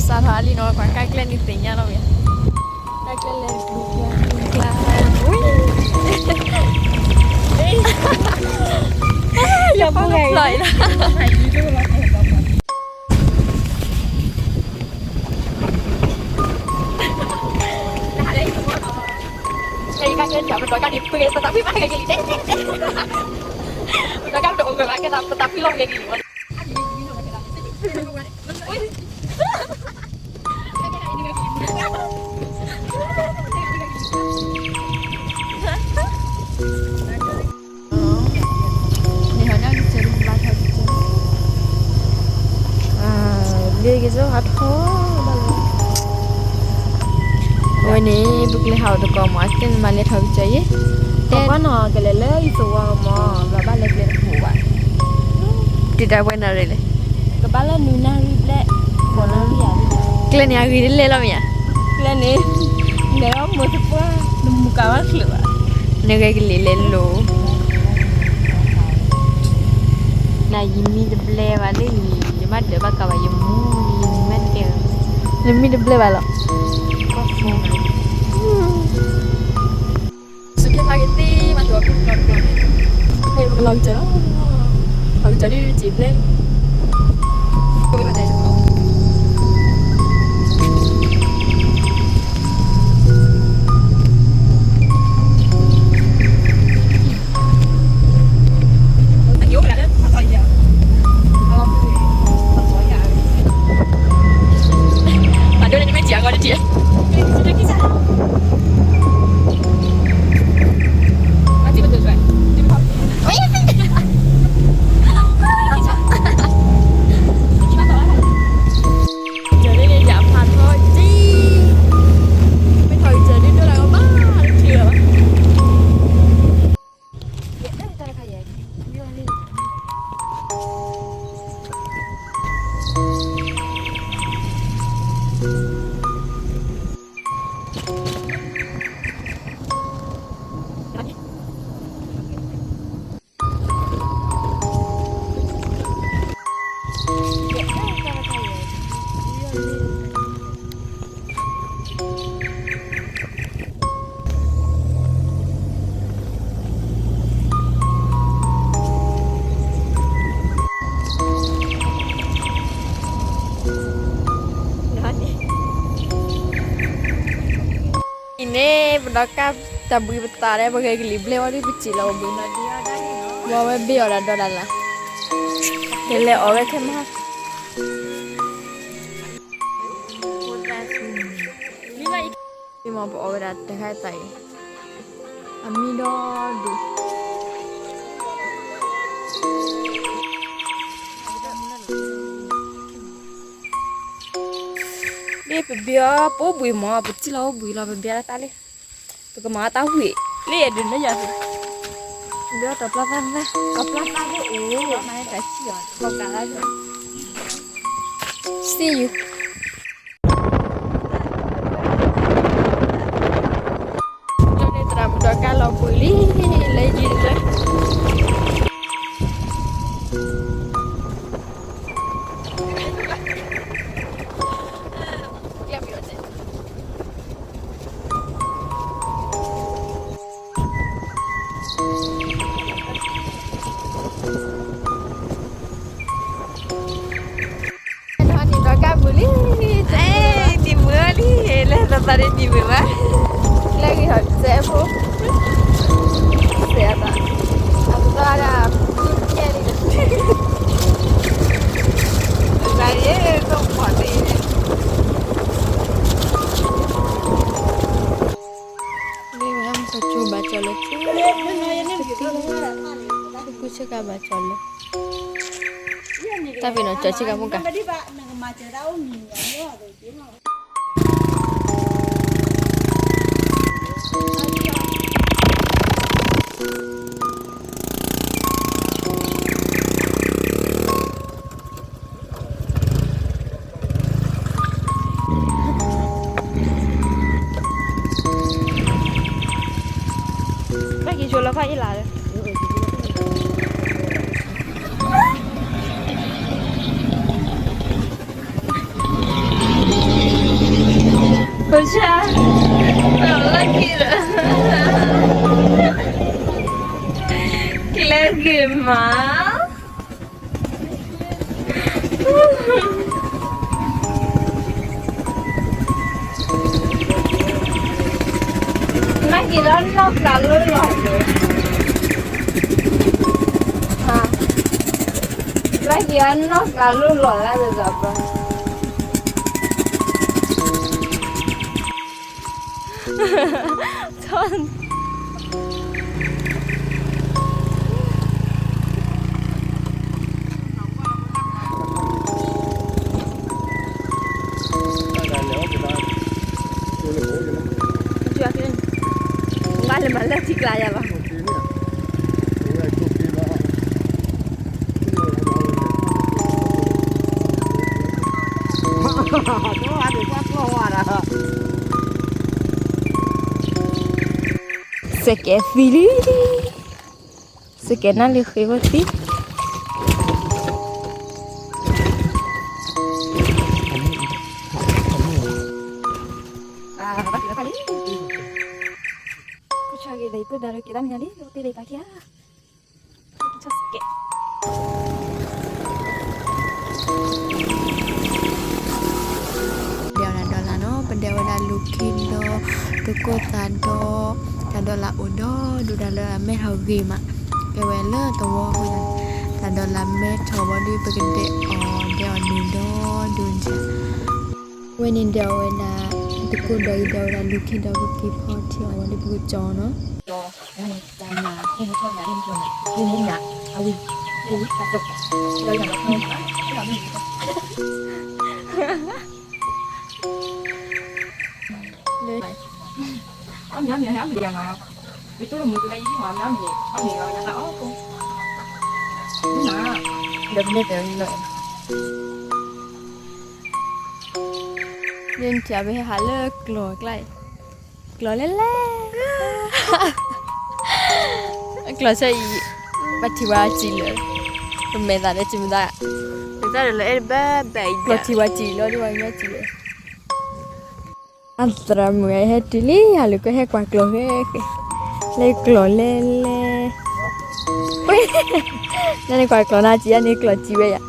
စးထီၣ်အလံနီၤ ကွၢ်ကါကျဲန့ၣ်သ့ၣ်ညါလီၤမ့ၢ်ဧါ, ကါကျဲလဲၤကျါ, လၢပှဲၤဖျိးအံၤလီၤ. န့ၣ်ဟီဒၣ်ကစၢၢ်ဒ်ဘၣ်ထီၣ်ကစၢၢ်, လ့ကစၢၢ်ဟးထီၣ်ဘၣ်လီၤ. အဝဲန့ၣ် ပကလဲၤဟးအိၣ်တကိးမး အကဲန့ၣ်မးလဲၤထီၣ်ကစၢၢ်ယဲ, တဲဘၣ်နီၤ ကလဲၤလၢအံၤသဝီကမး ဘၣ်ဘၣ်လဲၤကျဲတပူၤဘၣ်, တုၤတၢ်ပှဲၤနၣ်ရံၣ်လဲၣ်, ကဘၣ်လၢနွံနၣ်ရံၣ်ဘျဲၣ်, ဃိးနၣ်ရံၣ်ယၤ, ကျဲန့ၣ်အဂ့ၤတလဲၣ်လီၤမ့ၢ်ဧါ, ကျဲန့ၣ် လဲၤလီၤမုာ်သပှၢ် နမူကၤဘၣ်ချုးဘၣ်, နဂဲၤကလံၤလဲၤလိၤ နယမံတဘျဲဘၣ်လၢနံၤ ယမ့ၢ်ဒၢးဘၣ်ကးဘၣ်ယမူ ယမံမ့ၢ်တဲ, နမံတဘျဲဘၣ်လီၤ. စူးကဲဖးက့ၤသ့မး တဝီပူၤတဘျီတဘျီန့ၣ်, ဟဲပကလီၤကစၢၢ်လီၤ, လီၤကစၢၢ်ဒ်စံးဘျဲ အံၤန့ၣ် ပဒီကၢ်တၢ်ဘှံးပသးဒီး ပဂဲၤကလံၤဘျဲဝံၤဒီး ပစံးလီၤပဘှံးနီၤ, ဝံၤဝဲဘ့ၣ်အီၤဒီးဒီးဒၣ်လၢ်, ကလဲၤအီၣ်ဝဲခဲမး, မ့ၢ်ပအီၣ်ဝဲဒၣ်တခါအသးအံၤ, အမံဒီဒူၣ် မ့ၢ်ပဘ့ၣ်အီၤ ပအိၣ်ဘှံးမး ပစံးလီၤအိၣ်ဘှံးလီၤ ပဘ့ၣ်အီၤတၢ်လံ, ပကမၤအီၤတၢ်ဝံၤ လၢယဒုးနဲၣ်ယၤ, ဘ့ၣ်အီၤတပျီသၣ်သၣ် တပျီသၣ်သၣ်အိၣ် မၤတၢ်ဆံၣ်အီၤ တပျီကးလၢ see you. လၢန့ၣ်သရၣ်ပဒီကၢ်လီၤဘှံးလံ လၢယံၤလၢ ထီၣ်န့ၣ်ဒီးကၢ်ပူၤလံ, အဲ တံၤမုၢ်လံ, လၢသးသးန့ၣ်တံၤမုၢ်ဘၣ်, လၢဂ့ၤဟီၣ်စဲးဖိ, စဲးအသး, အသးဒၣ်ဖူကဲလံ, သးဒၣ်ယဲသိၣ်ဖီၣ်သ့န့ၣ် လၢဝဲဟဲမုၢ်ကၠိဘၣ်ကၠီလၢ ကူဆ့ကၤဘၣ်ကၠီလၢ တၢ်ဖဲနီၤကၠီဆ့ကၤဖိကၤ ဘၣ်က့ၤဆိလီၤဖးအ့ၣ်လးဒီး လၢ ဆၣ်, လၢက့ၤဒီး ကျဲက့ၤမး, မ့ၢ်က့ၤလၢနီၢ်ကျးလိၢ်လီၤ, မ့ၢ်က့ၤလၢနီၢ်ကျးလိၢ်လီၤလၢတၢ်ပၢ ဘၣ်လၢမၤလၢထံကျါယၤလီၤ. စကဲးသံလံ, စကဲးနၢ်လံဃ့ဝဲသံ. ဒဲးဝဲဒၣ်ဒီလၣ်နီၤ, ပဒဲးဝဲဒၣ်လူၤခ့ဒီး တကိၢ်သးဒီး တၢ်ဒီလၣ်အိၣ်ဒီဒူၣ်တၢ်လၢအမဲထီၣ်ဂ့ၤမး, ကဲဝဲလၢသဝီအဃိသတးန့ၣ် တၢ်ဒီလၣ်မဲထီၣ်ဝံၤဒီး ပကဒဲးအီၣ်ဒဲးအီၣ်နုာ်ဒီဒူၣ်န့ၣ်, ဝဲန့ၣ်ဒဲးအီၣ်ဝဲဒၣ် တကိၢ်ဒီးအံၤ ဒဲးဝဲဒၣ်လူၤခ့ဒီး ပက့ၤဖီထံအီၣ်ဝံၤဒီး ပကကၠီနီၤ. လၢနထံၣ်ပဟဲဟးလၢကျီၢ်ကျါအံၤ, ကျီၢ်လဲၣ်လဲၣ်, ကျီၢ်ဆၢအံၤ ပှၤထံၣ်ဝဲစံးလၢ ပမဲာ်သးလၢစံးမသး, မသးဒီးလၢအဲၣ်ဘၣ်ဘၣ်အံၤ ကျီၢ်ထံၣ်ဝဲစံးလီၤ ဒ်ဝဲညီစံးလၢ အသရၣ်မုၣ်ဟဲတုၤလံ ဟးလူၤကဟဲကွၢ်ကျီၢ်ဃဲ, လၢကျီၢ်လဲၣ်လဲၣ်, နန့ၣ်ကွၢ်ကျီၢ်နၤစံးယါန့ၣ် ကျီၢ်စံးဝဲယါ.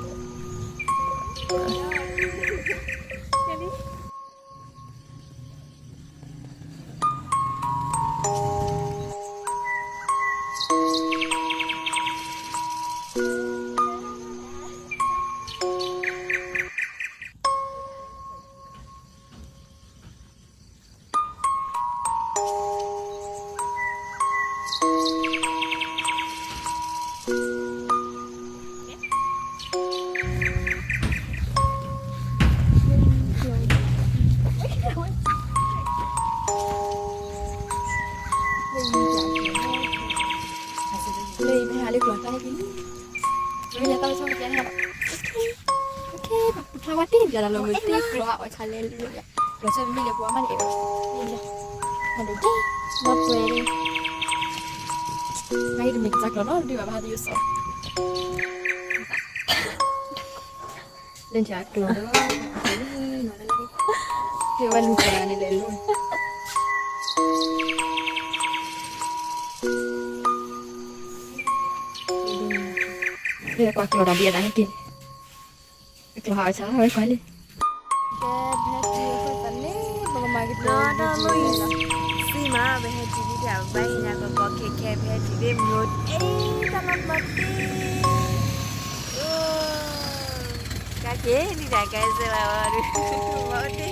လၢယဖဲဟးလၢကျီၢ်တၢ်ဟဲက့ၤလံ, မ့ၢ်လၢတၢ်လၢဆီကဲန့ၣ်, ပထါဝဲတ့ၢ်ယၤလီၤ မ့ၢ်တ့ၢ်ကျီၢ်အီၣ်ဆါလဲၣ်လၢယၤ, ကျီၢ်ဆၢမ့ၢ်လဲၣ်ပှၤမးန့ၣ်, ဟးဒိၣ်တ့ၢ်, မ့ၢ်ပှဲၤလံ, နကတမ့ၢ်ကစၢ်ကျီၢ်နီတဒုဘၣ် ဘၣ်ဟးဒ်ယိၤစီၤ လၢနထံၣ်အကျီၢ်ဒီး ဟ့ၣ်ဝဲလူၤတၢ်န့ၣ်လဲၤလိၤ, ဟ့ၣ်ကွၢ်ကျီၢ်ဒီးဒ်အတၢ်ဟဲက့ၤန့ၣ်, ကျီၢ်ဟးအီၣ်ဆါဝဲကွၢ်လံ, ကဲ ပဟဲတုၤအဃိသတးန့ၣ် ပကမၤက့ၤတၢ်ဒီး စံမး ပဟဲတုၤလံဒီး ဘၣ်ယၤကီကီခဲခဲ ပဟဲတုၤလံ မိၢ်တ့ တၢ်လီၢ်မၤတ့ ကဲက့ၤ ဒ်တၢ်ကဲစ့ၢ်ဝဲအီၤဒုး မၤအိၣ်တ့ၢ်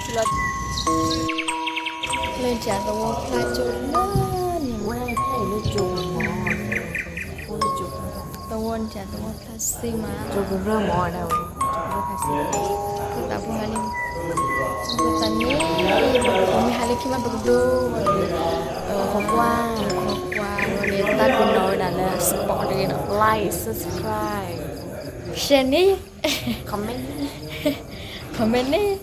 လၢတၢ်သဝီဖျါကၠိလၢန့ၣ် ဝဲဖဲအံၤလၢကၠိမး သဝီန့ၣ်တၢ်သဝီဖျါစ့ၢ်မး ကၠိကရၢမးဒၣ်ဝဲ ကၠိကရၢဖျါစ့ၢ်မး ကသးပူၤဟးလံ အဃိသတးန့ၣ် ပကမ့ၢ်ဟးလၢခံမး ပကဒိ ခီကွၢ် ခီကွၢ် အဃိန့ၣ် တၢ်ကနီၤဝဲဒၣ်လၢ support တဂ့ၤနီၤ like subscribe share န့ၣ် comment န့ၣ် comment န့ၣ်